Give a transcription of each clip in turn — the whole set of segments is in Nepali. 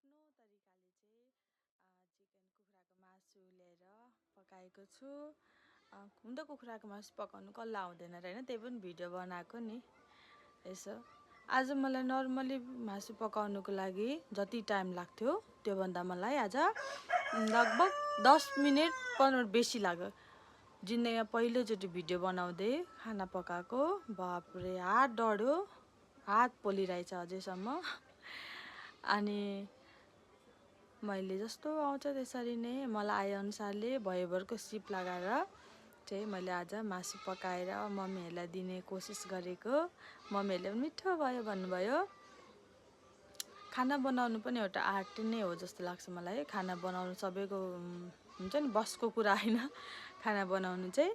आफ्नो तरिकाले चाहिँ चिकन कुखुराको मासु ल्याएर पकाएको छु। हुन त कुखुराको मासु पकाउनु कसलाई आउँदैन र हैन, त्यही पनि भिडियो बनाएको नि। यसो आज मलाई नर्मली मासु पकाउनुको लागि जति टाइम लाग्थ्यो त्योभन्दा मलाई आज लगभग 10 मिनेट 15 मिनेट बेसी लाग्यो। जिन्दगीमा पहिलोचोटि भिडियो बनाउँदै खाना पकाएको। बापरे, हात डढ्यो, हात पोलिरहेछ अझैसम्म। अनि मैले जस्तो आउँछ त्यसरी नै मलाई आएअनुसारले भयोभरको सिप लगाएर चाहिँ मैले आज मासु पकाएर मम्मीहरूलाई दिने कोसिस गरेको। मम्मीहरूले पनि मिठो भयो भन्नुभयो। खाना बनाउनु पनि एउटा आर्ट नै हो जस्तो लाग्छ मलाई। खाना बनाउनु सबैको हुन्छ नि, बसको कुरा हैन खाना बनाउनु चाहिँ।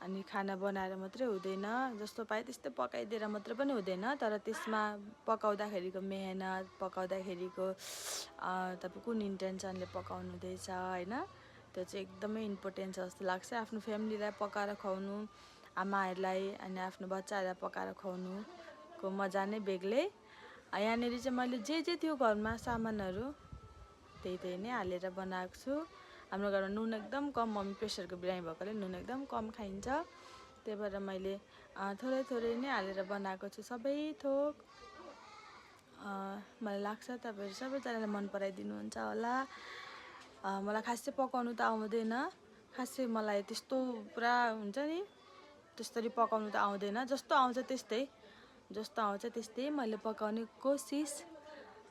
अनि खाना बनाएर मात्रै हुँदैन, जस्तो पाए त्यस्तै पकाइदिएर मात्रै पनि हुँदैन, तर त्यसमा पकाउँदाखेरिको मेहनत, पकाउँदाखेरिको तपाईँ कुन इन्टेन्सनले पकाउनु हुँदैछ हैन, त्यो चाहिँ एकदमै इम्पोर्टेन्ट छ जस्तो लाग्छ। आफ्नो फ्यामिलीलाई पकाएर खुवाउनु, आमाहरूलाई अनि आफ्नो बच्चाहरूलाई पकाएर खुवाउनुको मजा नै बेग्लै। यहाँनिर चाहिँ मैले जे थियो घरमा सामानहरू त्यही नै हालेर बनाएको छु। हाम्रो घरमा नुन एकदम कम, मम्मी प्रेसरको बिरामी भएकोले नुन एकदम कम खाइन्छ, त्यही भएर मैले थोरै नै हालेर बनाएको छु सबै थोक। मलाई लाग्छ तपाईँहरू सबैजनाले मन पराइदिनुहुन्छ होला। मलाई खासै पकाउनु त आउँदैन, खासै मलाई त्यस्तो पुरा हुन्छ नि त्यसरी पकाउनु त आउँदैन। जस्तो आउँछ त्यस्तै मैले पकाउने कोसिस।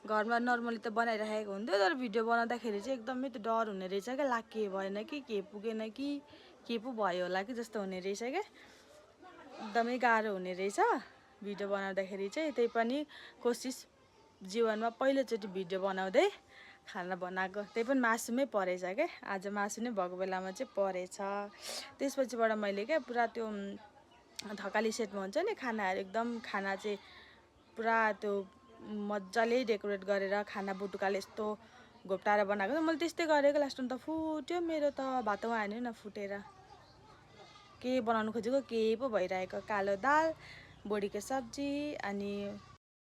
घरमा नर्मली त बनाइराखेको हुन्थ्यो, तर भिडियो बनाउँदाखेरि चाहिँ एकदमै त्यो डर हुने रहेछ क्या, के भएन कि के पुगेन कि के पो भयो होला कि जस्तो हुने रहेछ क्या। एकदमै गाह्रो हुने रहेछ भिडियो बनाउँदाखेरि चाहिँ। त्यही पनि कोसिस, जीवनमा पहिलोचोटि भिडियो बनाउँदै खाना बनाएको, त्यही पनि मासुमै परेछ क्या। आज मासु नै भएको बेलामा चाहिँ परेछ। त्यसपछिबाट मैले क्या पुरा त्यो थकाली सेटमा हुन्छ नि खानाहरू, एकदम खाना चाहिँ पुरा त्यो मजाले डेकोरेट गरेर खाना बुटुकाले यस्तो घोप्टाएर बनाएको। मैले त्यस्तै गरेको, लास्टमा त फुट्यो मेरो त भातमा हाल्यो न फुटेर। के बनाउनु खोजेको के पो भइरहेको, कालो दाल, बोडीको सब्जी अनि